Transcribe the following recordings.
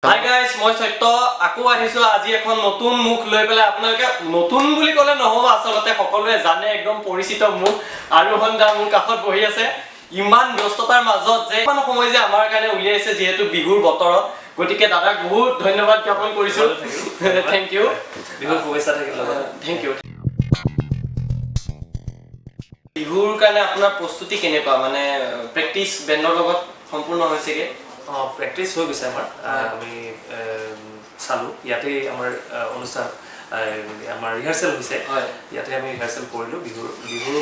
Hi guys, মই সত্য আকৌ আহিছো আজি এখন নতুন মুখ লৈ পেলাই। আপোনালোকে নতুন বুলি ক'লে নহ'ব, আচলতে সকলোৱে জানে, একদম পৰিচিত মুখ। আৰোহণ দা মোৰ কাষত বহি আছে। ইমান ব্যস্ততাৰ মাজত যে ইমান সময় যে আমাৰ কাৰণে উলিয়াইছে, যিহেতু বিহুৰ বতৰত, গতিকে দাদাক বহুত ধন্যবাদ জ্ঞাপন কৰিছো। Thank U. বিহুৰ শুভেচ্ছা থাকিল লগতে। Thank U. বিহুৰ কাৰণে আপোনাৰ প্ৰস্তুতি কেনেকুৱা? মানে প্ৰেক্টিচ বেণ্ডৰ লগত সম্পূৰ্ণ হৈছেগে? অঁ, প্ৰেক্টিচ হৈ গৈছে আমাৰ। আমি চালোঁ, ইয়াতেই আমাৰ অনুষ্ঠান, আমাৰ ৰিহাৰ্চেল হৈছে। ইয়াতে আমি ৰিহাৰ্চেল কৰিলোঁ। বিহুৰ বিহুৰ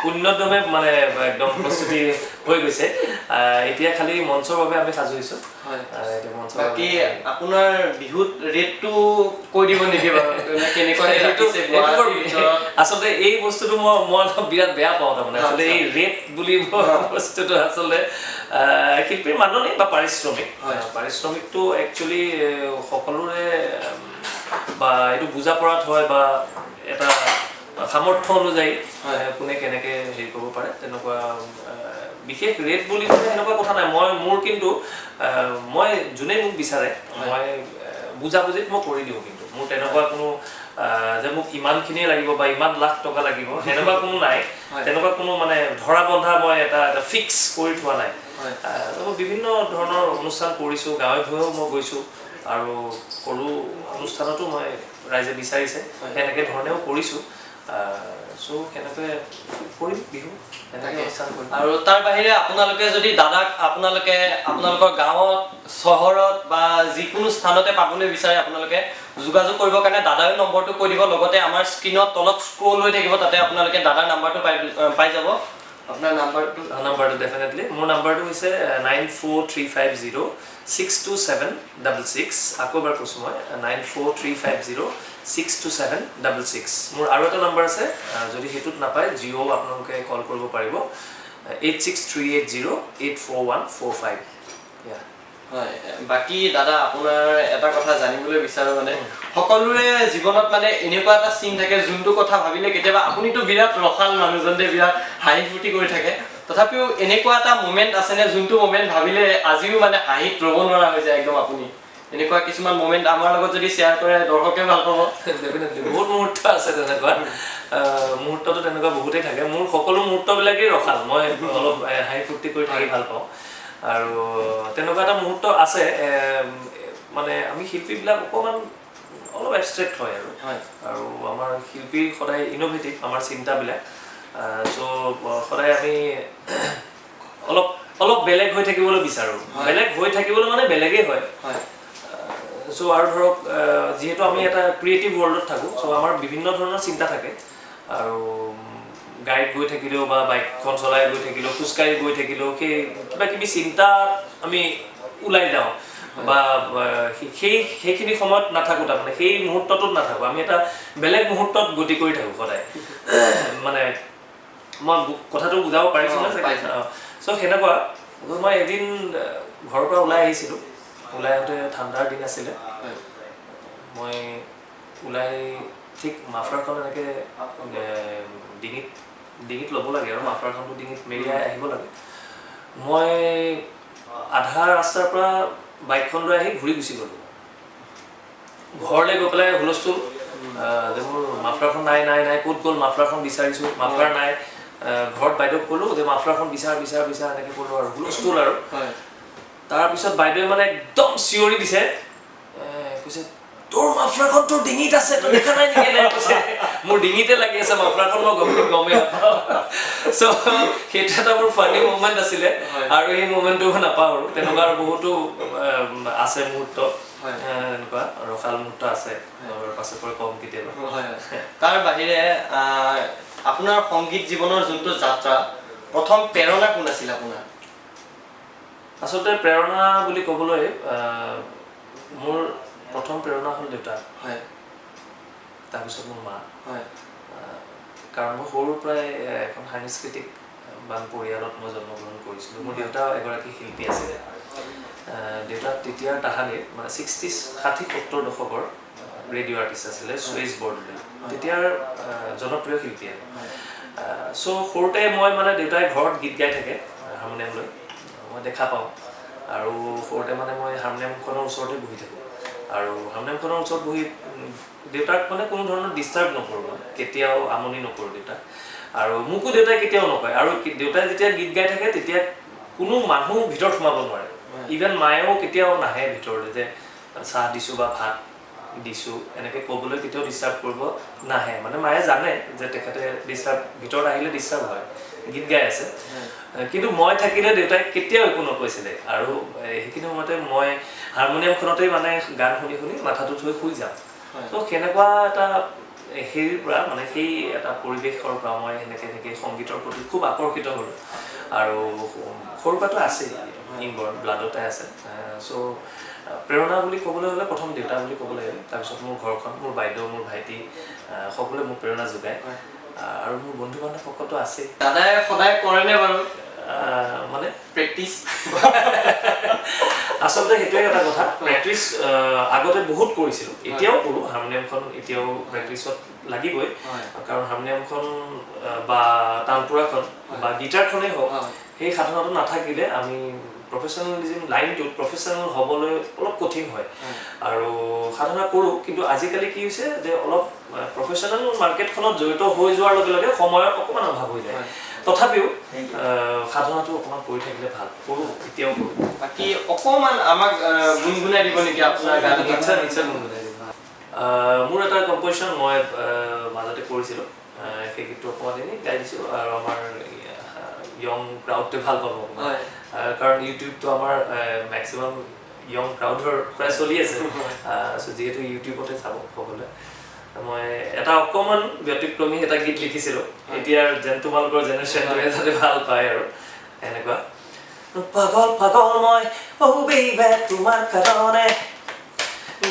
পূৰ্ণোদ্যমে মানে একদম প্ৰস্তুতি হৈ গৈছে। এতিয়া খালি মঞ্চৰ বাবে আমি সাজু হৈছোঁ। এতিয়া মঞ্চৰ বাকী আপোনাৰ বিহুত ৰেটটো কৈ দিব নেকি বাৰু? মানে কেনেকুৱাকে ৰাখিছে সেইটো বৰ গুৱাহাটীৰ ভিতৰত? আচলতে এই বস্তুটো মই অলপ বিৰাট বেয়া পাওঁ। তাৰমানে আচলতে এই ৰেট বুলি বস্তুটো আচলতে শিল্পীৰ মাননি বা পাৰিশ্ৰমিক, পাৰিশ্ৰমিকটো একচুৱেলি সকলোৰে বা এইটো বুজা পৰাত হয় বা এটা সামৰ্থ্য অনুযায়ী কোনে কেনেকে হেৰি কৰিব পাৰে, তেনেকুৱা বিশেষ ৰেট বুলি ক'লে সেনেকুৱা কথা নাই। মই মোৰ কিন্তু মই যোনেই মোক বিচাৰে, মই বুজাবুজিত মই কৰি দিওঁ। কিন্তু মোৰ তেনেকুৱা কোনো যে মোক ইমানখিনিয়ে লাগিব বা ইমান লাখ টকা লাগিব, সেনেকুৱা কোনো নাই। তেনেকুৱা কোনো মানে ধৰা বন্ধা মই এটা এটা ফিক্স কৰি থোৱা নাই। মই বিভিন্ন ধৰণৰ অনুষ্ঠান কৰিছোঁ, গাঁৱে ভূঞেও মই গৈছোঁ আৰু সৰু অনুষ্ঠানতো মই ৰাইজে বিচাৰিছে, সেনেকে ধৰণেও কৰিছোঁ। চ' সেনেকৈ কৰিম, বিহু তেনেকৈ অনুষ্ঠান কৰিম। আৰু তাৰ বাহিৰে আপোনালোকে যদি দাদাক আপোনালোকে আপোনালোকৰ গাঁৱত, চহৰত বা যিকোনো স্থানতে পাবলৈ বিচাৰে, আপোনালোকে যোগাযোগ কৰিবৰ কাৰণে দাদায়ো নম্বৰটো কৈ দিব। লগতে আমাৰ স্ক্ৰীণত তলত স্ক্ৰল হৈ থাকিব, তাতে আপোনালোকে দাদাৰ নাম্বাৰটো পাই পাই যাব। আপোনাৰ নাম্বাৰটো? নাম্বাৰটো ডেফিনেটলি, মোৰ নাম্বাৰটো হৈছে 9435062766। আকৌ এবাৰ কৈছোঁ মই, 9435062766। মোৰ আৰু এটা নাম্বাৰ আছে, যদি সেইটোত নাপায়, জিঅ' আপোনালোকে কল কৰিব পাৰিব, 8638084145। হয়, বাকী দাদা, আপোনাৰ এটা কথা জানিবলৈ বিচাৰো। মানে সকলোৰে জীৱনত মানে এনেকুৱা এটা চিন থাকে, যোনটো কথা ভাবিলে কেতিয়াবা, আপুনিতো বিৰাট ৰসাল মানুহজন দেই, বিৰাট হাঁহি ফূৰ্তি কৰি থাকে, তথাপিও এনেকুৱা এটা মুমেণ্ট আছেনে যোনটো মুমেণ্ট ভাবিলে আজিও মানে হাঁহিত ৰ'ব নোৱাৰা হৈ যায় একদম? আপুনি এনেকুৱা কিছুমান মুমেণ্ট আমাৰ লগত যদি শ্বেয়াৰ কৰে, দৰ্শকে ভাল পাব। ডেফিনেটলি, বহুত মুহূৰ্ত আছে তেনেকুৱা। মুহূৰ্তটো তেনেকুৱা বহুতেই থাকে। মোৰ সকলো মুহূৰ্তবিলাকেই ৰসাল। মই অলপ হাঁহি ফূৰ্তি কৰি থাকি ভাল পাওঁ আৰু তেনেকুৱা এটা মুহূৰ্ত আছে। মানে আমি শিল্পীবিলাক অকণমান অলপ এবষ্ট্ৰেক্ট হয় আৰু আৰু আমাৰ শিল্পী সদায় ইন'ভেটিভ আমাৰ চিন্তাবিলাক। চ' সদায় আমি অলপ অলপ বেলেগ হৈ থাকিবলৈ বিচাৰোঁ। বেলেগ হৈ থাকিবলৈ মানে বেলেগেই হয়। চ' আৰু ধৰক যিহেতু আমি এটা ক্ৰিয়েটিভ ৱৰ্ল্ডত থাকোঁ, চ' আমাৰ বিভিন্ন ধৰণৰ চিন্তা থাকে আৰু গাড়ীত গৈ থাকিলেও বা বাইকখন চলাই গৈ থাকিলেও, খোজকাঢ়ি গৈ থাকিলেও সেই কিবা কিবি চিন্তাত আমি ওলাই যাওঁ বা সেইখিনি সময়ত নাথাকোঁ। তাৰমানে সেই মুহূৰ্তটোত নাথাকোঁ, আমি এটা বেলেগ মুহূৰ্তত গতি কৰি থাকোঁ সদায়। মানে মই কথাটো বুজাব পাৰিছোঁ নে? পাইছোঁ। চ' সেনেকুৱা মই এদিন ঘৰৰ পৰা ওলাই আহিছিলোঁ। ওলাই আহোঁতে ঠাণ্ডাৰ দিন আছিলে। মই ওলাই ঠিক মাফলাৰখন এনেকৈ ডিঙিত ডিঙিত ল'ব লাগে আৰু মাফলাৰখনটো ডিঙিত মেৰিয়াই আহিব লাগে। মই আধা ৰাস্তাৰ পৰা বাইকখন লৈ আহি ঘূৰি গুচি গ'লোঁ। ঘৰলৈ গৈ পেলাই হুলস্থুল যে মোৰ মাফলাৰখন নাই, নাই, নাই, ক'ত গ'ল মাফলাৰখন, বিচাৰিছোঁ, মাফলাৰ নাই। ঘৰত বাইদেউক ক'লোঁ যে মাফলাৰখন বিচাৰ, বিচাৰ, বিচাৰ, এনেকৈ ক'লোঁ আৰু হুলস্থুল আৰু। তাৰপিছত বাইদেৱে মানে একদম চিঞৰি দিছে, কৈছে, "তোৰ মাফলাৰখন তোৰ ডিঙিত আছে, তই দেখা নাই নেকি?" এনেকে কৈছে। মোৰ ডিঙিতে লাগি আছে মাফলাৰখন, মই গমেই নাপাওঁ। চ' সেইটো এটা মোৰ ফানি মুমেণ্ট আছিলে। আৰু সেই মুমেণ্টটো মই নাপাহৰোঁ। তেনেকুৱা আৰু বহুতো আছে মুহূৰ্ত। এনেকুৱা ৰসাল মুহূৰ্ত আছে আৰু পাছে পৰে কম কেতিয়াবা। হয় হয় তাৰ বাহিৰে আপোনাৰ সংগীত জীৱনৰ যোনটো যাত্ৰা, প্ৰথম প্ৰেৰণা কোন আছিল আপোনাৰ? আচলতে প্ৰেৰণা বুলি ক'বলৈ মোৰ প্ৰথম প্ৰেৰণা হ'ল দেউতা, তাৰপিছত মোৰ মা। কাৰণ মই সৰুৰ পৰাই এখন সাংস্কৃতিক বান পৰিয়ালত মই জন্মগ্ৰহণ কৰিছিলোঁ। মোৰ দেউতা এগৰাকী শিল্পী আছিলে। দেউতা তেতিয়াৰ তাহানিৰ মানে 60, 60-70 দশকৰ ৰেডিঅ' আৰ্টিষ্ট আছিলে সুৰেশ বৰদলৈ, তেতিয়াৰ জনপ্ৰিয় শিল্পী আৰু। চ' সৰুতে মই মানে দেউতাই ঘৰত গীত গাই থাকে হাৰমনিয়াম লৈ, মই দেখা পাওঁ। আৰু সৰুতে মানে মই হাৰমনিয়ামখনৰ ওচৰতে বহি থাকোঁ আৰু হাৰমনিয়ামখনৰ ওচৰত বহি দেউতাক মানে কোনো ধৰণৰ ডিষ্টাৰ্ব নকৰোঁ, মই কেতিয়াও আমনি নকৰোঁ দেউতাক আৰু মোকো দেউতাই কেতিয়াও নকয়। আৰু দেউতাই যেতিয়া গীত গাই থাকে তেতিয়া কোনো মানুহ ভিতৰত সোমাব নোৱাৰে, ইভেন মায়েও কেতিয়াও নাহে ভিতৰলৈ যে চাহ দিছোঁ বা ভাত দিছোঁ এনেকৈ ক'বলৈ কেতিয়াও ডিষ্টাৰ্ব কৰিব নাহে। মানে মায়ে জানে যে তেখেতে ডিষ্টাৰ্ব ভিতৰত আহিলে ডিষ্টাৰ্ব হয়, গীত গাই আছে। কিন্তু মই থাকিলে দেউতাই কেতিয়াও একো নকৈছিলে। আৰু সেইখিনি সময়তে মই হাৰমনিয়ামখনতেই মানে গান শুনি শুনি মাথাটো থৈ শুই যাওঁ। ত' সেনেকুৱা এটা হেৰিৰ পৰা মানে সেই এটা পৰিৱেশৰ পৰা মই সেনেকৈ সংগীতৰ প্ৰতি খুব আকৰ্ষিত হ'লোঁ। আৰু সৰুৰ পৰাতো আছেই, ইনবৰ্ণ ব্লাডতে আছে। চ' প্ৰেৰণা বুলি ক'বলৈ হ'লে প্ৰথম দেউতা বুলি ক'ব লাগিব, তাৰপিছত মোৰ ঘৰখন, মোৰ বাইদেউ, মোৰ ভাইটি, সকলোৱে মোক প্ৰেৰণা যোগায়। আৰু মোৰ বন্ধু বান্ধৱসকলতো আছেই। দাদাই সদায় কৰেনে বাৰু মানে প্ৰেক্টিচ? আচলতে সেইটোৱে এটা কথা, প্ৰেক্টিচ আগতে বহুত কৰিছিলোঁ, এতিয়াও কৰোঁ। হাৰমনিয়ামখন এতিয়াও প্ৰেক্টিচত লাগিবই, কাৰণ হাৰমনিয়ামখন বা তানপুৰাখন বা গীটাৰখনেই হওক, সেই সাধনাটো নাথাকিলে আমি প্ৰফেচনেলিজিম লাইনটোত প্ৰফেচনেল হ'বলৈ অলপ কঠিন হয়। আৰু সাধনা কৰোঁ, কিন্তু আজিকালি কি হৈছে যে অলপ প্ৰফেচনেল মাৰ্কেটখনত জড়িত হৈ যোৱাৰ লগে লগে সময়ৰ অকণমান অভাৱ হৈ যায়। তথাপিও সাধনাটো অকণমান কৰি থাকিলে ভাল। কৰোঁ, এতিয়াও কৰোঁ। বাকী অকণমান আমাক গুণগুণাই দিব নেকি আপোনাৰ গান? নিশ্চয় নিশ্চয় গুণগুণাই দিম। মোৰ এটা কম্পজিশ্যন মই মাজতে কৰিছিলোঁ, সেই গীতটো অকণমান এনেই গাই দিছোঁ আৰু আমাৰ য়ং ক্ৰাউডটোৱে ভাল পাব অকণমান, কাৰণ ইউটিউবটো আমাৰ মেক্সিমাম য়ং ক্ৰাউডৰ প্ৰায় চলি আছে। চ' যিহেতু ইউটিউবতে চাব সকলোৱে, মই এটা অকণমান ব্যতিক্ৰমী এটা গীত লিখিছিলোঁ। এতিয়া যেন তোমালোকৰ জেনেৰেশ্যনটোৱে যাতে ভাল পায় আৰু এনেকুৱা। পাগল পাগল মই, oh baby, তোমাৰ কাৰণে।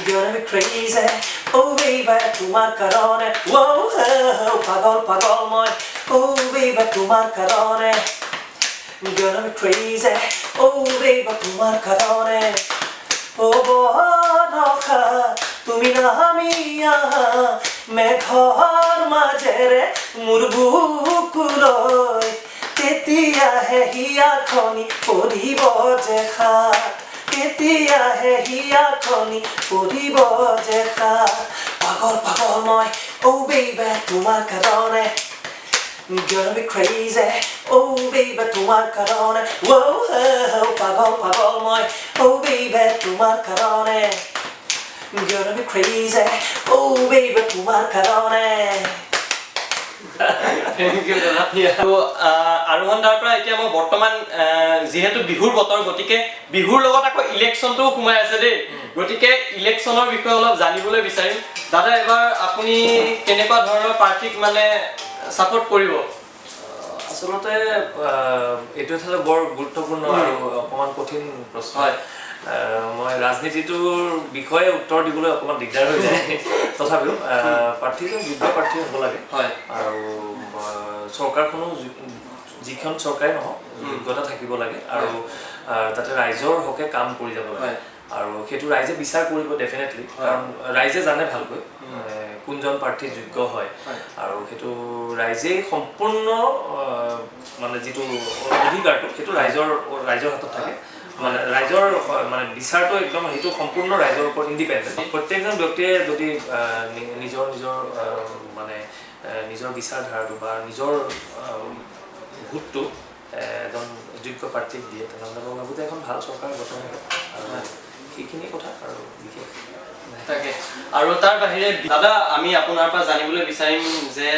Gonna be crazy, oh baby, তোমাৰ কাৰণে। Oh, পাগল পাগল মই, oh baby, তোমাৰ কাৰণে। Gonna be crazy, oh baby, তোমাৰ কাৰণে। Oh বৰষা তুমি নামি আহা মেঘৰ মাজেৰে মোৰ বুকুলৈ, তেতিয়াহে হিয়াখনি পৰিব যে সাত, তেতিয়াহে হিয়াখনি পৰিব যে সাত। পাগল পাগল মই, oh baby, তোমাৰ কাৰণে। Gonna be crazy, oh baby, তোমাৰ কাৰণে। Oh, পাগল পাগল মই, oh baby, তোমাৰ কাৰণে। Gonna be crazy, oh baby, তোমাৰ কাৰণে। Thank U দাদা। তো আৰোহণ দাৰ পৰা এতিয়া মই বৰ্তমান যিহেতু বিহুৰ বতৰ, গতিকে বিহুৰ লগত আকৌ ইলেকশ্যনটোও সোমাই আছে দেই, গতিকে ইলেকশ্যনৰ বিষয়ে অলপ জানিবলৈ বিচাৰিম। দাদা, এবাৰ আপুনি কেনেকুৱা ধৰণৰ প্ৰাৰ্থীক মানে ছাপৰ্ট কৰিব? আচলতে এইটো এটা বৰ গুৰুত্বপূৰ্ণ আৰু অকণমান কঠিন প্ৰশ্ন। মই ৰাজনীতিটোৰ বিষয়ে উত্তৰ দিবলৈ অকণমান দিগদাৰ হৈ যায়। তথাপিও প্ৰাৰ্থীজন যোগ্য প্ৰাৰ্থী হ'ব লাগে আৰু চৰকাৰখনো যিখন চৰকাৰে নহওক যোগ্যতা থাকিব লাগে আৰু যাতে ৰাইজৰ হকে কাম কৰি যাব লাগে। আৰু সেইটো ৰাইজে বিচাৰ কৰিব ডেফিনেটলি, কাৰণ ৰাইজে জানে ভালকৈ কোনজন প্ৰাৰ্থী যোগ্য হয়। আৰু সেইটো ৰাইজেই সম্পূৰ্ণ মানে যিটো অধিকাৰটো সেইটো ৰাইজৰ হাতত থাকে। মানে ৰাইজৰ মানে বিচাৰটো একদম সেইটো সম্পূৰ্ণ ৰাইজৰ ওপৰত ইণ্ডিপেণ্ডেণ্ট। প্ৰত্যেকজন ব্যক্তিয়ে যদি নিজৰ নিজৰ মানে নিজৰ বিচাৰধাৰাটো বা নিজৰ ভোটটো এজন যোগ্য প্ৰাৰ্থীক দিয়ে, তেনেহ'লে মই ভাবোঁ যে এখন ভাল চৰকাৰ গঠন হ'ব। আৰু সেইখিনিয়ে কথা, আৰু বিশেষ নাই। তাকে। আৰু তাৰ বাহিৰে দাদা, আমি আপোনাৰ পৰা জানিবলৈ বিচাৰিম যে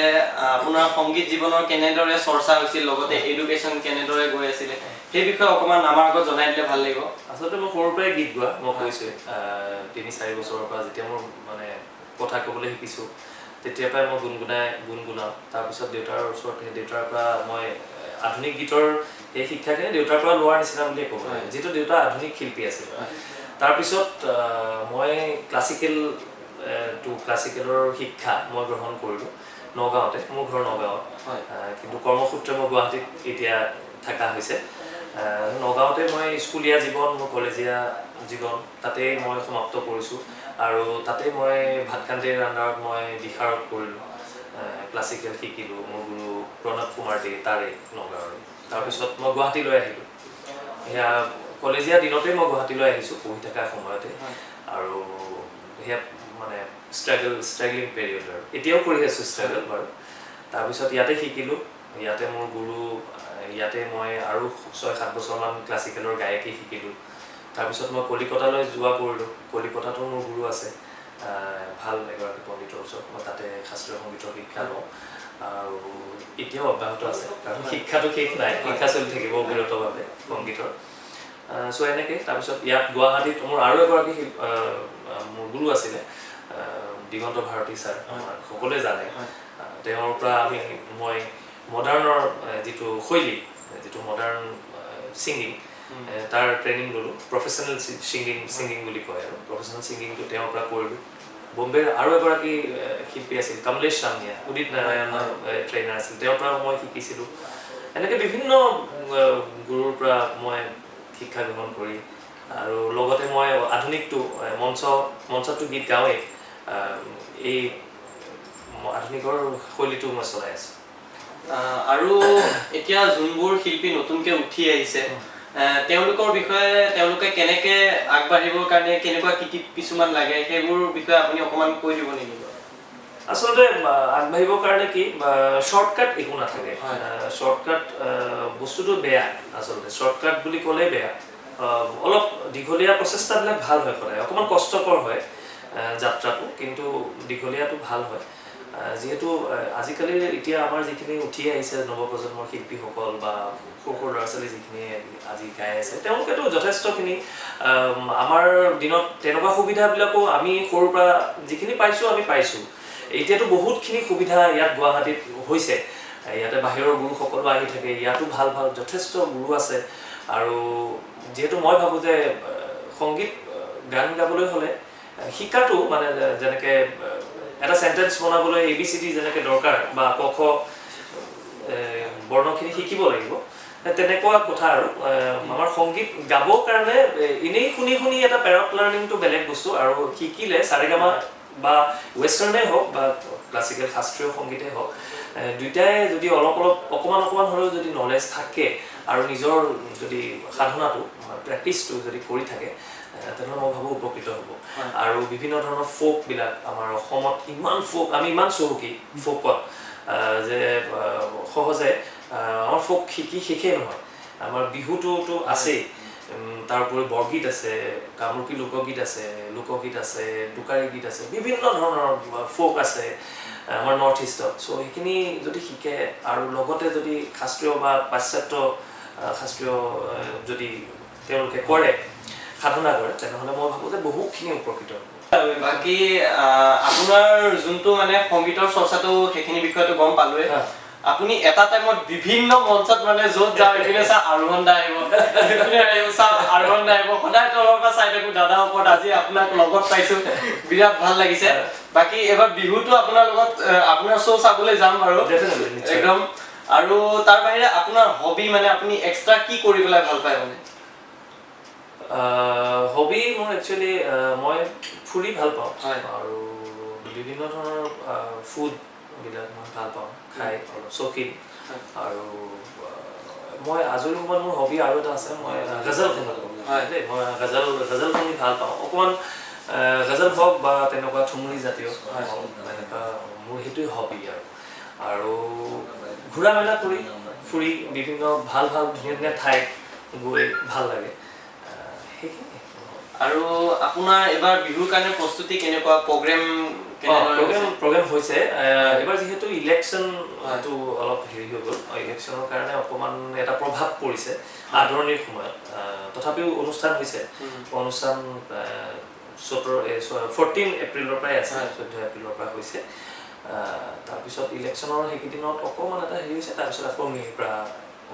আপোনাৰ সংগীত জীৱনৰ কেনেদৰে চৰ্চা হৈছিল, লগতে এডুকেশ্যন কেনেদৰে গৈ আছিলে, সেই বিষয়ে অকণমান আমাৰ আগত জনাই দিলে ভাল লাগিব। আচলতে মই সৰুৰ পৰাই গীত গোৱা, মই কৈছোৱে, 3-4 বছৰৰ পৰা যেতিয়া মোৰ মানে কথা ক'বলৈ শিকিছোঁ তেতিয়াৰ পৰাই মই গুণগুণাওঁ। তাৰপিছত দেউতাৰ ওচৰত, সেই দেউতাৰ পৰা মই আধুনিক গীতৰ সেই শিক্ষাখিনি দেউতাৰ পৰা লোৱাৰ নিচিনা বুলিয়ে ক'ব পাৰি, যিহেতু দেউতা আধুনিক শিল্পী আছিল। তাৰপিছত মই ক্লাছিকেলৰ শিক্ষা মই গ্ৰহণ কৰিলোঁ নগাঁৱতে, মোৰ ঘৰ নগাঁৱত। কিন্তু কৰ্মসূত্ৰে মই গুৱাহাটীত এতিয়া থকা হৈছে। নগাঁৱতে মই স্কুলীয়া জীৱন, মোৰ কলেজীয়া জীৱন তাতেই মই সমাপ্ত কৰিছোঁ আৰু তাতেই মই ভাতখান্তিৰ আণ্ডাৰত মই বিশাৰদ কৰিলোঁ, ক্লাছিকেল শিকিলোঁ। মোৰ গুৰু প্ৰণৱ কুমাৰ দে, তাৰে নগাঁৱৰে। তাৰপিছত মই গুৱাহাটীলৈ আহিলোঁ। সেয়া কলেজীয়া দিনতেই মই গুৱাহাটীলৈ আহিছোঁ পঢ়ি থকা সময়তে। আৰু সেয়া মানে ষ্ট্ৰাগলিং পিৰিয়ড আৰু এতিয়াও কৰি আছোঁ ষ্ট্ৰাগল বাৰু। তাৰপিছত ইয়াতে শিকিলোঁ, ইয়াতে মোৰ গুৰু, ইয়াতে মই আৰু 6-7 বছৰমান ক্লাছিকেলৰ গায়কী শিকিলোঁ। তাৰপিছত মই কলিকতালৈ যোৱা কৰিলোঁ, কলিকতাতো মোৰ গুৰু আছে, ভাল এগৰাকী পণ্ডিতৰ ওচৰত মই তাতে শাস্ত্ৰীয় সংগীতৰ শিক্ষা লওঁ আৰু এতিয়াও অব্যাহত আছে, কাৰণ শিক্ষাটো শেষ নাই, শিক্ষা চলি থাকিব অবিৰতভাৱে সংগীতৰ। চ' এনেকৈ তাৰপিছত ইয়াত গুৱাহাটীত মোৰ আৰু এগৰাকী মোৰ গুৰু আছিলে, দিগন্ত ভাৰতী ছাৰ, আমাৰ সকলোৱে জানে। তেওঁৰ পৰা মই মডাৰ্ণৰ যিটো শৈলী, যিটো মডাৰ্ণ ছিংগিং, তাৰ ট্ৰেইনিং ল'লোঁ। প্ৰফেচনেল ছিংগিং বুলি কয় আৰু প্ৰফেচনেল ছিংগিংটো তেওঁৰ পৰা কৰিলোঁ। বম্বেৰ আৰু এগৰাকী শিল্পী আছিল কমলেশ সামনিয়া, উদিত নাৰায়ণৰ ট্ৰেইনাৰ আছিল, তেওঁৰ পৰাও মই শিকিছিলোঁ। এনেকৈ বিভিন্ন গুৰুৰ পৰা মই শিক্ষা গ্ৰহণ কৰি আৰু লগতে মই আধুনিকটো মঞ্চতটো গীত গাওঁৱেই, এই আধুনিকৰ শৈলীটো মই চলাই আছোঁ। আৰু এতিয়া যোনবোৰ শিল্পী নতুনকৈ উঠি আহিছে, তেওঁলোকৰ বিষয়ে, তেওঁলোকে কেনেকে আগবাঢ়িবৰ কাৰণে কেনেকুৱা কিটিপ কিছুমান লাগে, সেইবোৰ বিষয়ে আপুনি অকণমান কৈ দিব নেকি? আচলতে আগবাঢ়িবৰ কাৰণে কি, শ্বৰ্টকাট একো নাথাকে। শ্বৰ্টকাট বস্তুটো বেয়া, আচলতে শ্বৰ্টকাট বুলি ক'লেই বেয়া। অলপ দীঘলীয়া প্ৰচেষ্টাবিলাক ভাল হয় সদায়, অকণমান কষ্টকৰ হয় যাত্ৰাটো, কিন্তু দীঘলীয়াটো ভাল হয়। যিহেতু আজিকালি এতিয়া আমাৰ যিখিনি উঠি আহিছে নৱপ্ৰজন্মৰ শিল্পীসকল বা সৰু সৰু ল'ৰা ছোৱালী যিখিনি আজি গাই আছে, তেওঁলোকেতো যথেষ্টখিনি, আমাৰ দিনত তেনেকুৱা সুবিধাবিলাকো আমি সৰুৰ পৰা যিখিনি পাইছোঁ আমি পাইছোঁ। এতিয়াতো বহুতখিনি সুবিধা ইয়াত গুৱাহাটীত হৈছে, ইয়াতে বাহিৰৰ গুৰুসকলো আহি থাকে, ইয়াতো ভাল ভাল যথেষ্ট গুৰু আছে। আৰু যিহেতু মই ভাবোঁ যে সংগীত গান গাবলৈ হ'লে শিকাটো মানে যেনেকৈ এটা চেণ্টেঞ্চ বনাবলৈ এ বি চি ডি যেনেকৈ দৰকাৰ বা ক খ বৰ্ণখিনি শিকিব লাগিব, তেনেকুৱা কথা। আৰু আমাৰ সংগীত গাবৰ কাৰণে এনেই শুনি শুনি এটা পেৰট লাৰ্ণিংটো বেলেগ বস্তু, আৰু শিকিলে সাৰেগামা বা ৱেষ্টাৰ্ণেই হওক বা ক্লাছিকেল শাস্ত্ৰীয় সংগীতেই হওক, দুইটাই যদি অলপ অলপ অকণমান অকণমান হ'লেও যদি নলেজ থাকে আৰু নিজৰ যদি সাধনাটো প্ৰেক্টিচটো যদি কৰি থাকে, তেনেহ'লে মই ভাবোঁ উপকৃত হ'ব। আৰু বিভিন্ন ধৰণৰ ফ'কবিলাক আমাৰ অসমত ইমান ফ'ক, আমি ইমান চহকী ফ'কত যে সহজে আমাৰ ফ'ক শিকি শেষেই নহয়। আমাৰ বিহুটোতো আছেই, তাৰ উপৰি বৰগীত আছে, কামৰূপী লোকগীত আছে, লোকগীত আছে, টোকাৰী গীত আছে, বিভিন্ন ধৰণৰ ফ'ক আছে আমাৰ নৰ্থ ইষ্টত। চ' সেইখিনি যদি শিকে আৰু লগতে যদি শাস্ত্ৰীয় বা পাশ্চাত্য শাস্ত্ৰীয় যদি তেওঁলোকে কৰে, সাধনা কৰে, তেনেহ'লে মই ভাবোঁ যে বহুখিনি উপকৃত হ'ব। বাকী আপোনাৰ যোনটো মানে সংগীতৰ চৰ্চাটো সেইখিনি বিষয়টো গম পালোৱে। আপুনি এটা টাইমত বিভিন্ন মঞ্চত মানে য'ত যাওঁ এইপিনে চা আৰোহণ দা আহিব, এইপিনে আহিব চা আৰোহণ দা আহিব, সদায় তলৰ পৰা চাই থাকো দাদাৰ ওপৰত। আজি আপোনাক লগত পাইছো, বিৰাট ভাল লাগিছে। বাকী এবাৰ বিহুটো আপোনাৰ লগত আপোনাৰ শ্ব' চাবলৈ যাম বাৰু। Definitely, নিশ্চয়। একদম। আৰু তাৰ বাহিৰে আপোনাৰ হবি মানে আপুনি এক্সট্ৰা কি কৰি পেলাই ভাল পায় মানে? হবি মোৰ একচুৱেলি মই ফুৰি ভাল পাওঁ আৰু বিভিন্ন ধৰণৰ ফুডবিলাক মই ভাল পাওঁ খাই, অলপ চৌখিন। আৰু মই আজৰি সময়ত মোৰ হবি আৰু এটা আছে, মই গজল শুনো দেই। মই গজল শুনি ভাল পাওঁ, অকণমান গজল হওক বা তেনেকুৱা ঠুমৰি জাতীয় হওক, এনেকুৱা মোৰ সেইটোৱে হবি। আৰু ঘূৰা মেলা কৰি ফুৰি বিভিন্ন ভাল ভাল ধুনীয়া ধুনীয়া ঠাইত গৈ ভাল লাগে, সেইখিনিয়ে। আৰু আপোনাৰ এইবাৰ বিহুৰ কাৰণে প্ৰস্তুতি কেনেকুৱা, প্ৰগ্ৰেম কেনেদৰে? প্ৰগ্ৰেম হৈছে। এইবাৰ যিহেতু ইলেকশ্যনটো অলপ হেৰি হৈ গ'ল, ইলেকশ্যনৰ কাৰণে অকণমান এটা প্ৰভাৱ পৰিছে আদৰণিৰ সময়ত, তথাপিও অনুষ্ঠান হৈছে। অনুষ্ঠান চ'তৰ 14 এপ্ৰিলৰ পৰাই আছে, 14 এপ্ৰিলৰ পৰা হৈছে। তাৰপিছত ইলেকশ্যনৰ সেইকেইদিনত অকণমান এটা হেৰি হৈছে, তাৰপিছত আকৌ মে'ৰ পৰা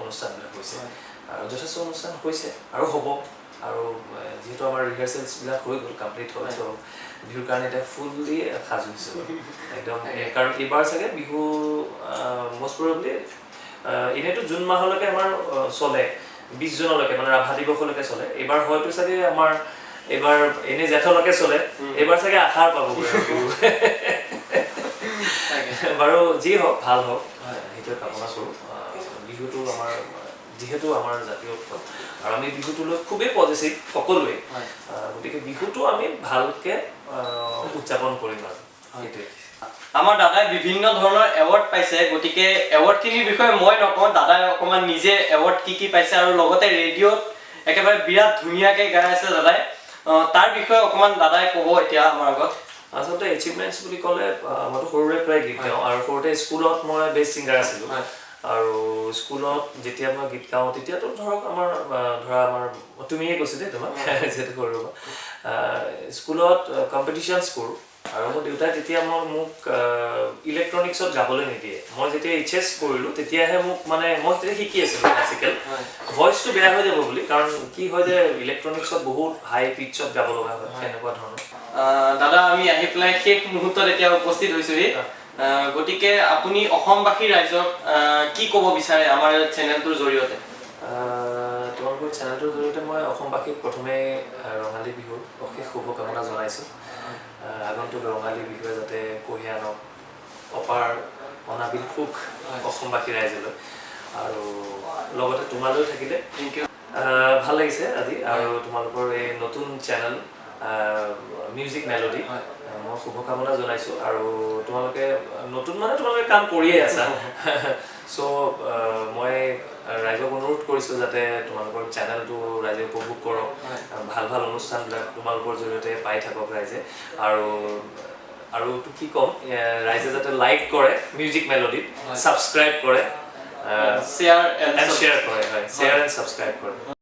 অনুষ্ঠানবিলাক হৈছে। আৰু যথেষ্ট অনুষ্ঠান হৈছে আৰু হ'ব। আৰু যিহেতু আমাৰ ৰিহাৰ্চেলছবিলাক হৈ গ'ল, কমপ্লিট হ'ল, চ' বিহুৰ কাৰণে এতিয়া ফুল্লি সাজু হৈছোঁ একদম। কাৰণ এইবাৰ চাগে বিহু মষ্ট প্ৰবেবলি এনেইতো জুন মাহলৈকে আমাৰ চলে, 20 জুনলৈকে মানে ৰাভা দিৱসলৈকে চলে। এইবাৰ হয়তো চাগে আমাৰ এইবাৰ এনেই জেঠলৈকে চলে, এইবাৰ চাগে আহাৰ পাবগৈ আৰু বিহু। বাৰু যি হওক ভাল হওক, সেইটোৱে কামনা কৰোঁ। বিহুটো আমাৰ যিহেতু আমাৰ জাতীয় উৎসৱ আৰু আমি বিহুটো লৈ খুবেই পজিটিভ সকলোৱে। গতিকে বিহুটো আমি ভালকে উদযাপন কৰিম আৰু সেইটোৱে। আমাৰ দাদাই বিভিন্ন ধৰণৰ এৱাৰ্ড পাইছে, গতিকে এৱাৰ্ডখিনিৰ বিষয়ে মই নকওঁ, দাদাই অকণমান নিজে এৱাৰ্ড কি কি পাইছে আৰু লগতে ৰেডিঅ'ত একেবাৰে বিৰাট ধুনীয়াকে গাই আছে দাদাই, তাৰ বিষয়ে অকণমান দাদাই ক'ব এতিয়া আমাৰ আগত। আচলতে এচিভমেণ্টছ বুলি ক'লে মইতো সৰুৰে পৰাই গীত গাওঁ আৰু সৰুতে স্কুলত মই বেষ্ট ছিংগাৰ আছিলোঁ। আৰু স্কুলত যেতিয়া মই গীত গাওঁ, তেতিয়াতো ধৰক আমাৰ ধৰা আমাৰ, তুমিয়ে কৈছোঁ দেই তোমাক যিহেতু সৰু পৰা, স্কুলত কম্পিটিশ্যনছ কৰোঁ আৰু মোৰ দেউতাই তেতিয়া মোক ইলেক্ট্ৰনিক্সত গাবলৈ নিদিয়ে। মই যেতিয়া এইচ এছ কৰিলোঁ, তেতিয়াহে মোক, মানে মই তেতিয়া শিকি আছিলোঁ ক্লাছিকেল, ভইচটো বেয়া হৈ যাব বুলি। কাৰণ কি হয় যে ইলেক্ট্ৰনিক্সত বহুত হাই পিটছত গাব লগা হয়, সেনেকুৱা ধৰণৰ। দাদা, আমি আহি পেলাই শেষ মুহূৰ্তত এতিয়া উপস্থিত হৈছোহি। গতিকে আপুনি অসমবাসী ৰাইজক কি ক'ব বিচাৰে আমাৰ চেনেলটোৰ জৰিয়তে? তোমালোকৰ চেনেলটোৰ জৰিয়তে মই অসমবাসীক প্ৰথমে ৰঙালী বিহুৰ অশেষ শুভকামনা জনাইছোঁ। আগন্তুক ৰঙালী বিহুৱে যাতে কঢ়িয়াই আনক অপাৰ অনাবিল সুখ অসমবাসী ৰাইজলৈ আৰু লগতে তোমালৈও থাকিলে। Thank U. ভাল লাগিছে আজি আৰু তোমালোকৰ এই নতুন চেনেল মিউজিক মেলোডি, মই শুভকামনা জনাইছোঁ। আৰু তোমালোকে নতুন, মানে তোমালোকে কাম কৰিয়ে আছা, চ' মই ৰাইজক অনুৰোধ কৰিছোঁ যাতে তোমালোকৰ চেনেলটো ৰাইজে উপভোগ কৰক, ভাল ভাল অনুষ্ঠানবিলাক তোমালোকৰ জৰিয়তে পাই থাকক ৰাইজে। আৰু আৰুতো কি ক'ম, ৰাইজে যাতে লাইক কৰে মিউজিক মেলোডিত, ছাবস্ক্ৰাইব কৰে শ্বেয়াৰ এণ্ড শ্বেয়াৰ কৰে, হয়, শ্বেয়াৰ এণ্ড ছাবস্ক্ৰাইব কৰে।